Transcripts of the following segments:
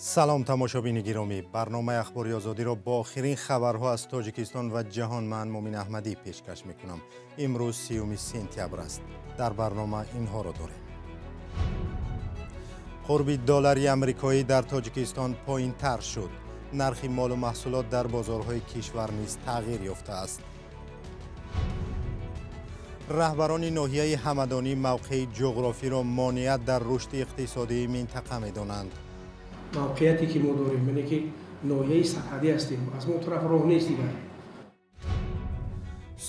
Салом, тамошобини гиромӣ. Барномаи Ахбори Озодиро бо охирин хабарҳо аз Тоҷикистон ва ҷаҳон ман, Мумин Аҳмадӣ, пешкаш мекунам. Имрӯз 30 сентябр аст. Дар барнома инҳоро дорем. Қурби доллари амрикоӣ дар Тоҷикистон поинтар шуд. Нархи молу маҳсулот дар бозорҳои кишвар низ тағйир ёфтааст. Раҳбарони ноҳияи Ҳамадонӣ мавқеи ҷуғрофиро монеат дар рушди иқтисодии минтақа медонанд. Мавқеияте ки мо дорем, яъне ки ноҳияи сарҳадӣ ҳастем, аз мо тараф роҳ нест дигар.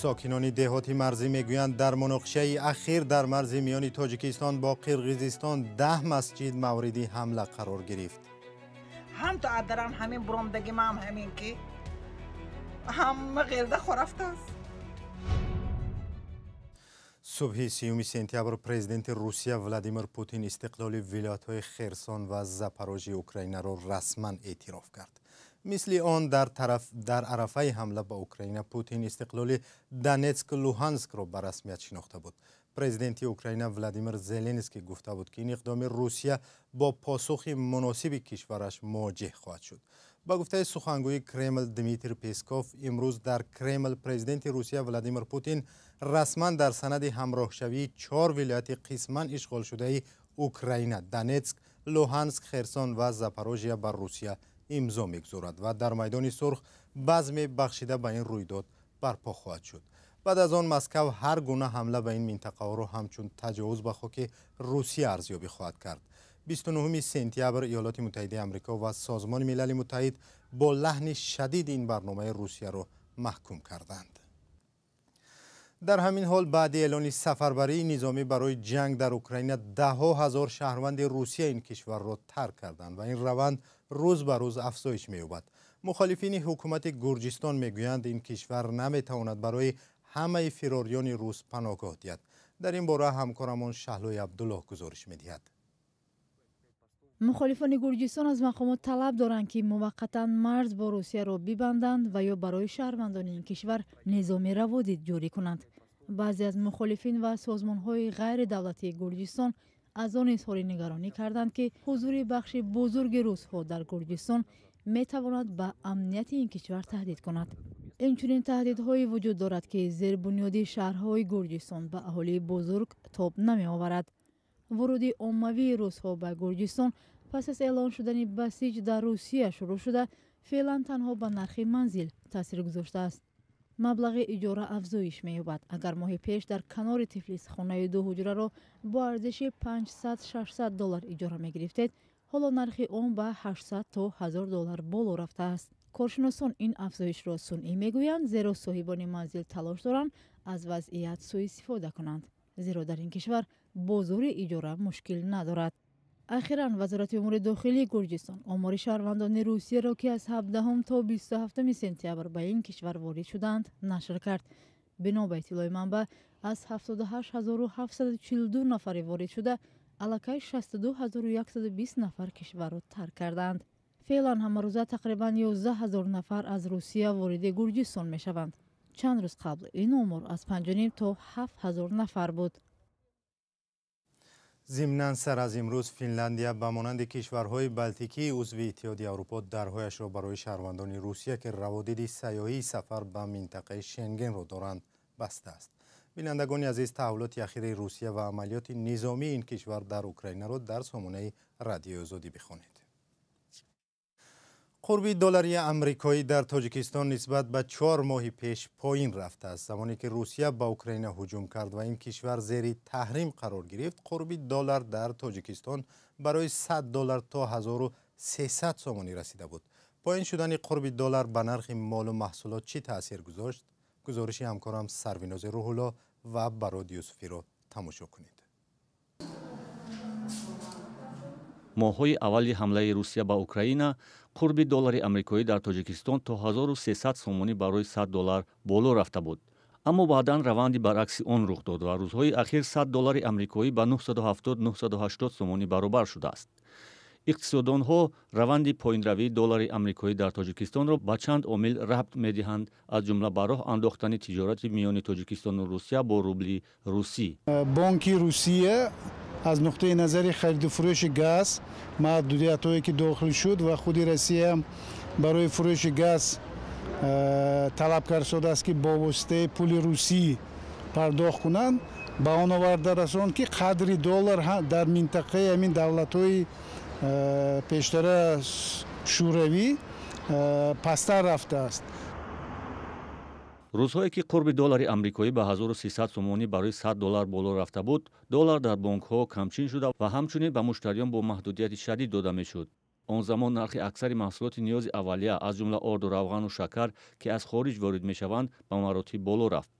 Сокинони деҳоти марзӣ мегӯянд, дар муноқишаи ахир дар марзи миёни Тоҷикистон бо Қирғизистон 10 масҷид мавриди ҳамла қарор гирифт. Ҳам то адарам ҳамин буромдаги мам, ҳамин ки ҳама ғелда хорафтааст. Субҳи 30 сентябр президенти Русия Владимир Путин истиқлоли вилоятҳои Херсон ва Запорожии Украинаро расман эътироф кард. Мисли он дар арафаи ҳамла ба Украина Путин истиқлоли Донецк, Луҳанскро ба расмият шинохта буд. Президенти Украина Владимир Зеленский гуфта буд, ки ин иқдоми Русия бо посухи муносиби кишвараш мувоҷеҳ хоҳад шуд. Ба гуфтаи сухангӯи Кремл Дмитрий Песков, имрӯз дар Кремл президенти Русия Владимир Путин расман дар санади ҳамроҳшавии чор вилояти қисман ишғолшудаи Украина, Донецк, Луҳанск, Херсон ва Запорожия, ба Русия имзо мегузорад ва дар Майдони Сурх базме бахшида ба ин рӯйдод барпо хоҳад шуд. Баъд аз он Москав ҳар гуна ҳамла ба ин минтақаҳоро ҳамчун таҷовуз ба хоки Русия арзёбӣ хоҳад кард. 29 сентябр Иёлоти Муттаҳидаи Амрико ва Созмони Милали Муттаҳид бо лаҳни шадид ин барномаи Русияро маҳкум карданд. Дар ҳамин ҳол, баъди эълони сафарбарии низомӣ барои ҷанг дар Украина, даҳҳо ҳазор шаҳрванди Русия ин кишварро тарк карданд ва ин раванд рӯз ба рӯз афзоиш меёбад. Мухолифини ҳукумати Гурҷистон мегӯянд, ин кишвар наметавонад барои ҳамаи фирорёни рус паноҳгоҳ диҳад. Дар ин бора ҳамкорамон Шаҳлои Абдуллоҳ гузориш медиҳад. Мухолифони Гурҷистон аз мақомот талаб доранд, ки муваққатан марз бо Русияро бибанданд ва ё барои шаҳрвандони ин кишвар низоми раводид ҷорӣ кунанд. Баъзе аз мухолифин ва созмонҳои ғайридавлатии Гурҷистон аз он изҳори нигаронӣ карданд, ки ҳузури бахши бузурги русҳо дар Гурҷистон метавонад ба амнияти ин кишвар таҳдид кунад. Инчунин таҳдидҳое вуҷуд дорад, ки зербунёди шаҳрҳои Гурҷистон ба аҳолии бузург тоб намеоварад. Вуруди оммавии русҳо ба Гурҷистон пас аз эълон шудани басиҷ дар Русия шурӯъ шуда, феълан танҳо ба нархи манзил таъсир гузоштааст. Маблағи иҷора афзоиш меёбад. Агар моҳи пеш дар канори Тифлис хонаи дуҳуҷраро бо арзиши 500-600 доллар иҷора мегирифтед, ҳоло нархи он ба 800 то 1000 доллар боло рафтааст. Коршиносон ин афзоишро сунъӣ мегӯянд, зеро соҳибони манзил талош доранд аз вазъият суистифода кунанд, зеро дар ин кишвар бозори иҷора мушкил надорад. Ахиран Вазорати умури дохилии Гурҷистон омори шаҳрвандони Русияро, ки аз 17 то 27 сентябр ба ин кишвар ворид шудаанд, нашр кард. Бино ба иттилои манбаъ, аз 78 742 нафари воридшуда аллакай 62 120 нафар кишварро тарк кардаанд. Феълан ҳамарӯза тақрибан 11 ҳазор нафар аз Русия вориди Гурҷистон мешаванд. Чанд рӯз қабл ин омор аз 5,5 то 7 ҳазор нафар буд. Зимнан, сар аз имрӯз Финляндия ба монанди кишварҳои Балтикии узви Иттиҳоди Аврупо дарҳояшро барои шаҳрвандони Русия, ки раводиди сайёҳии сафар ба минтақаи Шенгенро доранд, бастааст. Бинандагони азиз, таҳаввулоти ахири Русия ва амалиёти низомии ин кишвар дар Украинаро дар сомонаи Радиои Озодӣ бихонед. Қурби доллари амрикоӣ дар Тоҷикистон нисбат ба 4 моҳи пеш поин рафтааст. Замоне ки Русия ба Украина ҳуҷум кард ва ин кишвар зери таҳрим қарор гирифт, қурби доллар дар Тоҷикистон барои 100 доллар то 1300 сомонӣ расида буд. Поин шудани қурби доллар ба нархи молу маҳсулот чӣ таъсир гузошт? Гузориши ҳамкорам Сарвинози Рӯҳулло ва Барод Юсуфиро тамошо кунед. Моҳҳои аввали ҳамлаи Русия ба Украина қурби доллари амрикоӣ дар Тоҷикистон то 1300 сомонӣ барои 100 доллар боло рафта буд, аммо баъдан раванди баръакси он рух дод ва рӯзҳои ахир 100 доллари амрикоӣ ба 970-980 сомонӣ баробар шудааст. Иқтисоддонҳо раванди поинравии доллари амрикоӣ дар Тоҷикистонро ба чанд омил рабт медиҳанд, аз ҷумла ба роҳ андохтани тиҷорати миёни Тоҷикистону Русия бо рубли русӣ. Бонки Русия аз нуқтаи назари хариду фурӯши газ маҳдудиятҳое ки дохил шуд ва худи Россия барои фурӯши газ талаб кардааст, ки бо воситаи пули русӣ пардохт кунанд, ба он оварда расонд, ки қадри доллар дар минтақаи ҳамин давлатҳои пештара шӯравӣ пасттар рафтааст. Рӯзҳое ки қурби доллари амрикоӣ ба 1300 сомонӣ барои 100 доллар боло рафта буд, доллар дар бонкҳо камчин шуда ва ҳамчунин ба муштариён бо маҳдудияти шадид дода мешуд. Он замон нархи аксари маҳсулоти ниёзи аввалия, аз ҷумла орду, равғану шакар, ки аз хориҷ ворид мешаванд, ба маротиб боло рафт.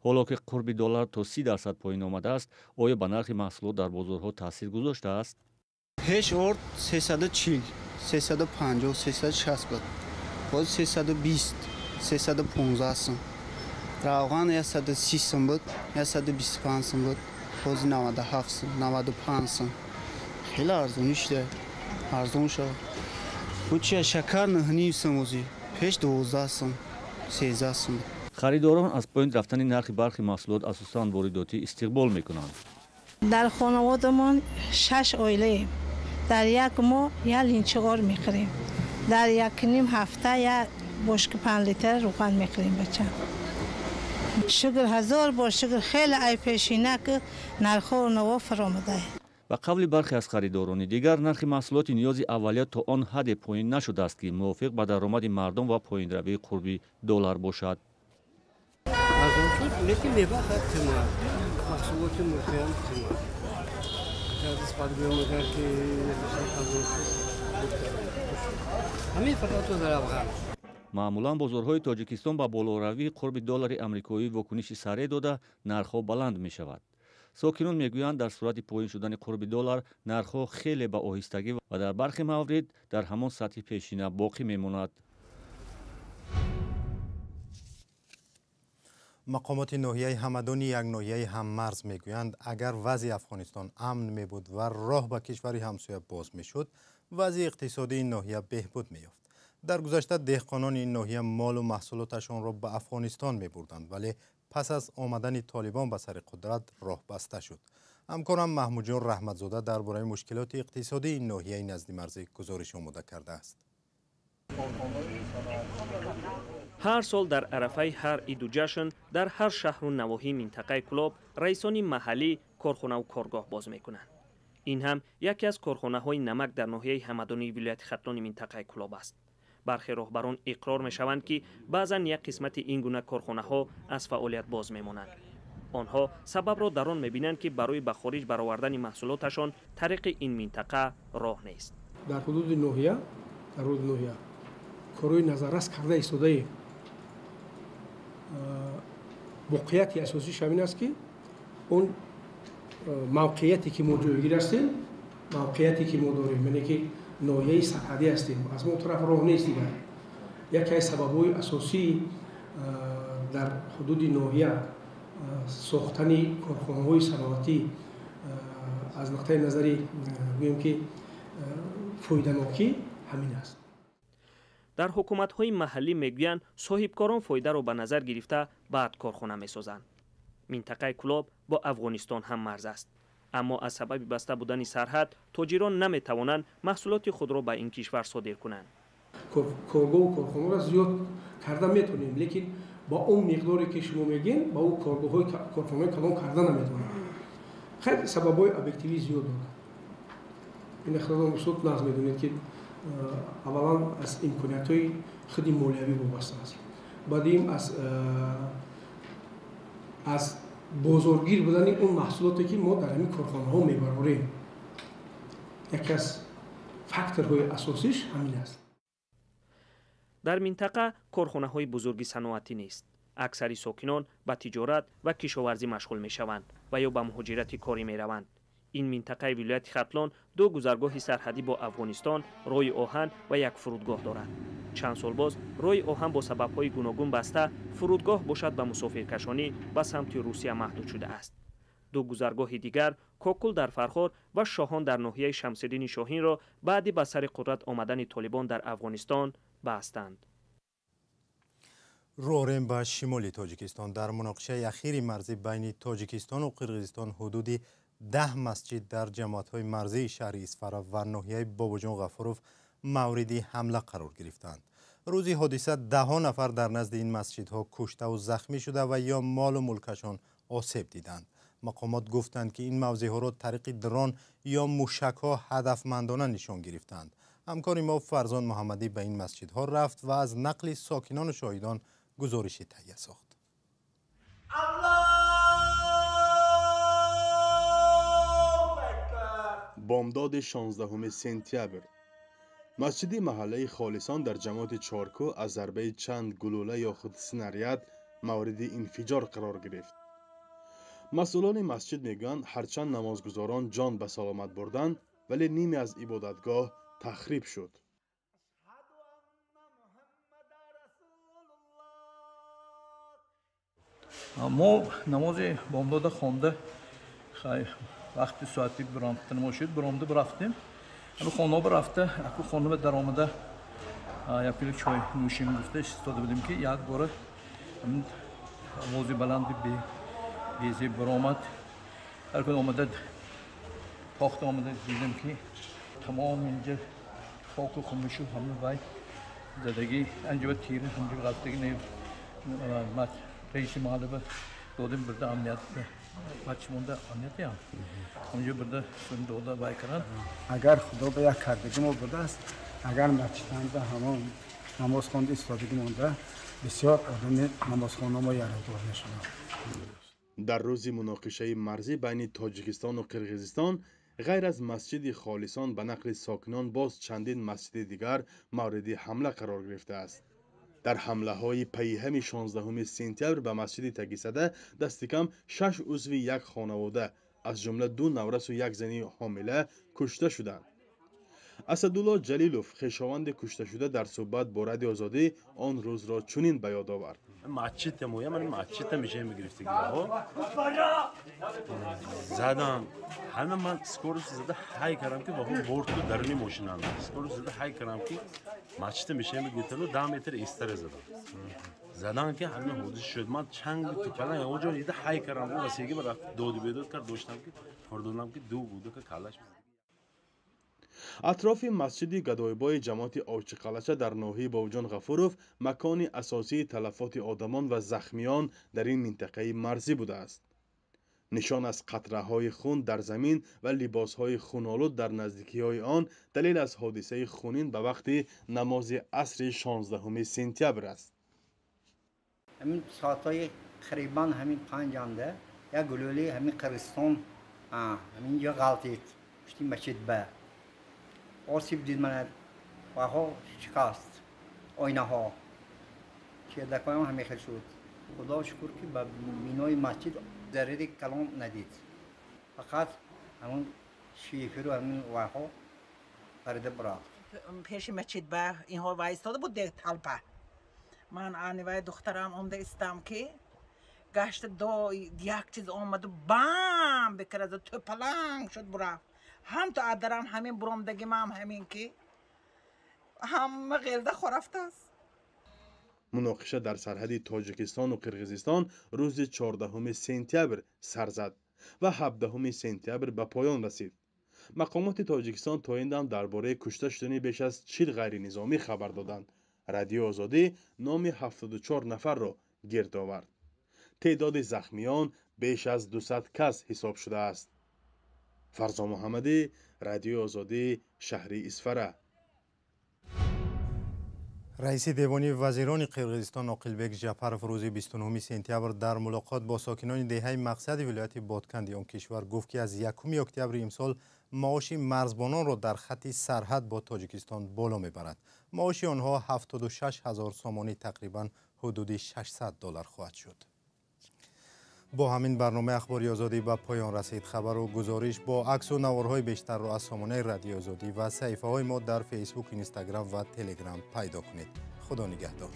Ҳоло ки қурби доллар то 30% поин омадааст, оё ба нархи маҳсулот дар бозорҳо таъсир гузоштааст? Пеш орд 340, 350, 360 буд, ҳозир 320, 315 сум. Равған 130 сум буд, 125 сум буд, ҳозир 97 сум, 95 сум. Хеле арзонӣ шуда, арзон шуд. Бучия шакар 9 сум ҳозир, пеш 12 сум, 13 сум. Харидорон аз поин рафтани нархи бархи маҳсулот, асосан воридотӣ, истиқбол мекунанд. Дар хонаводамон шаш оилаем. Дар як моҳ як линчи ор мехӯрем. Дар якним ҳафта як бошки 5 литр равған мехӯрем бача. Шукр, ҳазор бор шукр, хеле ай пешина ки нархҳо наво фаромадае. Ба қавли бархе аз харидорони дигар, нархи маҳсулоти ниёзи аввалия то он ҳадде поин нашудааст, ки мувофиқ ба даромади мардум ва поинравии қурби доллар бошад. Арзон шуд, лекин мебахад қимат. Маҳсулоти мурғиам қимат. Нисбат гӯям агар ки арзон шуд, ҳамин фақат равған. Маъмулан бозорҳои Тоҷикистон ба болоравии қурби доллари амрикоӣ вокуниши сареъ дода, нархҳо баланд мешавад. Сокинон мегӯянд, дар сурати поин шудани қурби доллар нархҳо хеле ба оҳистагӣ ва дар бархе маврид дар ҳамон сатҳи пешина боқӣ мемонад. Мақомоти ноҳияи Ҳамадони як ноҳияи ҳаммарз мегӯянд, агар вазъи Афғонистон амн мебуд ва роҳ ба кишвари ҳамсоя боз мешуд, вазъи иқтисодии ин ноҳия беҳбуд меёфт. Дар гузашта деҳқонони ин ноҳия молу маҳсулоташонро ба Афғонистон мебурданд, вале пас аз омадани толибон ба сари қудрат роҳ баста шуд. Ҳамкорам Маҳмудҷон Раҳматзода дар бораи мушкилоти иқтисодии ин ноҳияи наздимарзӣ гузориш омода кардааст. Ҳар сол дар арафаи ҳар иду ҷашн дар ҳар шаҳру навоҳии минтақаи Кӯлоб раисони маҳаллӣ корхонаву коргоҳ боз мекунанд. Ин ҳам яке аз корхонаҳои намак дар ноҳияи Ҳамадонии вилояти Хатлони минтақаи Кӯлоб аст. Бархе роҳбарон иқрор мешаванд, ки баъзан як қисмати ин гуна корхонаҳо аз фаъолият боз мемонанд. Онҳо сабабро дар он мебинанд, ки барои ба хориҷ баровардани маҳсулоташон тариқи ин минтақа роҳ нест. Дар ҳудуди ноҳия, дар ҳудуди ноҳия корҳои назаррас карда истодаем. Воқеияти асосиш ҳамин аст, ки он мавқеияте ки мо ҷойгир ҳастем, мавқеияте ки мо дорем, яъне ки ноҳияи сарҳадӣ ҳастем, аз мо тараф роҳ нест дигар. Яке аз сабабҳои асосии дар ҳудуди ноҳия сохтани корхонаҳои саноатӣ аз нуқтаи назари гӯем ки фоиданокӣ ҳамин аст. Дар ҳукуматҳои маҳаллӣ мегӯянд, соҳибкорон фоидаро ба назар гирифта баъд корхона месозанд. Минтақаи Кӯлоб бо Афғонистон ҳам марз аст, аммо аз сабаби баста будани сарҳад тоҷирон наметавонанд маҳсулоти худро ба ин кишвар содир кунанд. Коргоҳу корхонаро зиёд карда метавонем, лекин ба он миқдоре ки шумо мегӯед, ба он коргоҳҳои корхонаҳои калон карда наметавонем. Хеле сабабҳои объективӣ зиёд дорад. Ин худатон устод нағз медонед, ки аввалан аз имкониятҳои худи молиявӣ вобаста аст, баъдим аз бозоргир будани он маҳсулоте ки мо дар ҳамин корхонаҳо мебарорем. Яке аз факторҳои асосиш ҳамин аст. Дар минтақа корхонаҳои бузурги саноатӣ нест. Аксари сокинон ба тиҷорат ва кишоварзӣ машғул мешаванд ва ё ба муҳоҷирати корӣ мераванд. Ин минтақаи вилояти Хатлон ду гузаргоҳи сарҳадӣ бо Афғонистон, роҳи оҳан ва як фурудгоҳ дорад. Чанд сол боз роҳи оҳан бо сабабҳои гуногун баста, фурудгоҳ бошад ба мусофиркашонӣ ба самти Русия маҳдуд шудааст. Ду гузаргоҳи дигар Кокул дар Фархор ва Шоҳон дар ноҳияи Шамсиддини Шоҳинро баъди ба сари қудрат омадани Толибон дар Афғонистон бастанд. Рӯ ба шимоли Тоҷикистон. Дар муноқишаи ахири марзӣ байни Тоҷикистону Қирғизистон ҳудуди 10 масҷид дар ҷамоатҳои марзии шаҳри Исфара ва ноҳияи Бобоҷон Ғафуров мавриди ҳамла қарор гирифтанд. Рӯзи ҳодиса даҳҳо нафар дар назди ин масҷидҳо куштаву захмӣ шуда ва ё молу мулкашон осеб диданд. Мақомот гуфтанд, ки ин мавзеъҳоро тариқи дрон ё мушакҳо ҳадафмандона нишон гирифтанд. Ҳамкори мо Фарзон Муҳаммадӣ ба ин масҷидҳо рафт ва аз нақли сокинону шоҳидон гузориши таҳия сохт. Бомдоди 16 сентябр масҷиди маҳаллаи Холисон дар ҷамоати Чоркӯ аз зарбаи чанд гулӯла ё худ снаряд мавриди инфиҷор қарор гирифт. Масъулони масҷид мегӯянд, ҳарчанд намозгузорон ҷон ба саломат бурданд, вале ниме аз ибодатгоҳ тахриб шуд. Мо намози бомдода хонда, вақти соати биромтан шуд, биромда бирафтем. Ҳамин хона рафта, аку хона даромада як пиёла чой нӯшем гуфта истода будем, ки як бора ҳамин овози баланди безеб баромад. Ҳар кун омада тохта омада дидем, ки тамом инҷа хоку хумушу ҳама вай задагӣ, анҷа тир, ҳамҷа ғалтагӣ. Раиси маҳалла додем, бирда амният бачи монда, амнияти ам ҳамҷа бирда дода вай каранд. Агар Худо ба як кардагӣ мо будааст, агар масҷиданда ҳамон намоз хонда истодагӣ монда, бисёр одами намозхона мо ярадор мешуданд. Дар рӯзи муноқишаи марзӣ байни Тоҷикистону Қирғизистон ғайр аз масҷиди Холисон, ба нақли сокинон, боз чандин масҷиди дигар мавриди ҳамла қарор гирифтааст. Дар ҳамлаҳои пайҳами 16 сентябр ба масҷиди Тагисада дастикам шаш узви як хонавода, аз ҷумла ду наврасу як зани ҳомила, кушта шуданд. Асадулло Ҷалилов, хешованди кушташуда, дар суҳбат бо Радиои Озодӣ он рӯзро чунин ба ёд овард. Ман масҷидта мешаи мегирифтагиҳо задам, ҳама ман скорость зада ҳай кардам, ки ваҳо борд ку даруни мошинам, скорость зада ҳай кардам, ки масҷидта мешаи мегирифтану 10 метр эстара задам, задан ки ҳамин ҳодиса шуд. Ман чанги тупалан ягон ҷо дида ҳай кардам, васеги ба доду бедод кард доштам, ки фурдодам, ки ду гудака каллаш. Атрофи масҷиди Гадоибои ҷамоати Овчиқалача дар ноҳияи Бобоҷон Ғафуров макони асосии талафоти одамон ва захмиён дар ин минтақаи марзӣ будааст. Нишон аз қатраҳои хун дар замин ва либосҳои хунолуд дар наздикиҳои он далел аз ҳодисаи хунин ба вақти намози асри 16 сентябр аст. Ҳамин соатҳои қарибан ҳамин 5-анда як гулӯли ҳамин Қирғизистон ҳамин ҷо ғалтид, пушти масҷид ба осиб дид, мана ваҳо шикаст, оинаҳо, чердакҳоям ҳамин хел шуд. Худо шукр, ки ба бинои масҷид зарари калон надид, фақат ҳамун шиферу ҳамин ваҳо парида бурафт. Пеши масҷид ба инҳо вай истода буд, талпа. Ман ани вай духтарам омда истам, ки гашта до як чиз омаду бам бикард, тӯпаланг шуд, бурафт. Ҳам то адарам ҳамин буромдагимам ҳамин ки ҳама ғелда хорафтааст. Муноқиша дар сарҳади Тоҷикистону Қирғизистон рӯзи 14 сентябр сар зад ва 17 сентябр ба поён расид. Мақомоти Тоҷикистон то ин дам дар бораи кушта шудани беш аз 40 ғайринизомӣ хабар доданд. Радиои Озодӣ номи 74 нафарро гирд овард. Теъдоди захмиён беш аз 200 кас ҳисоб шудааст. Фарзон Муҳаммадӣ, Радиои Озодӣ, шаҳри Исфара. Раиси Девони вазирони Қирғизистон Оқилбек Жапаров рӯзи 29 сентябр дар мулоқот бо сокинони деҳаи Мақсади вилояти Ботканди он кишвар гуфт, ки аз 1 октябри имсол маоши марзбононро дар хатти сарҳад бо Тоҷикистон боло мебарад. Маоши онҳо 76 ҳазор сомонӣ, тақрибан ҳудуди 600 доллар хоҳад шуд. Бо ҳамин барномаи Ахбори Озодӣ ба поён расид. Хабару гузориш бо аксу наворҳои бештарро аз сомонаи Радиои Озодӣ ва саҳифаҳои мо дар Фейсбук, Инстаграм ва Телеграм пайдо кунед. Худо нигаҳдор.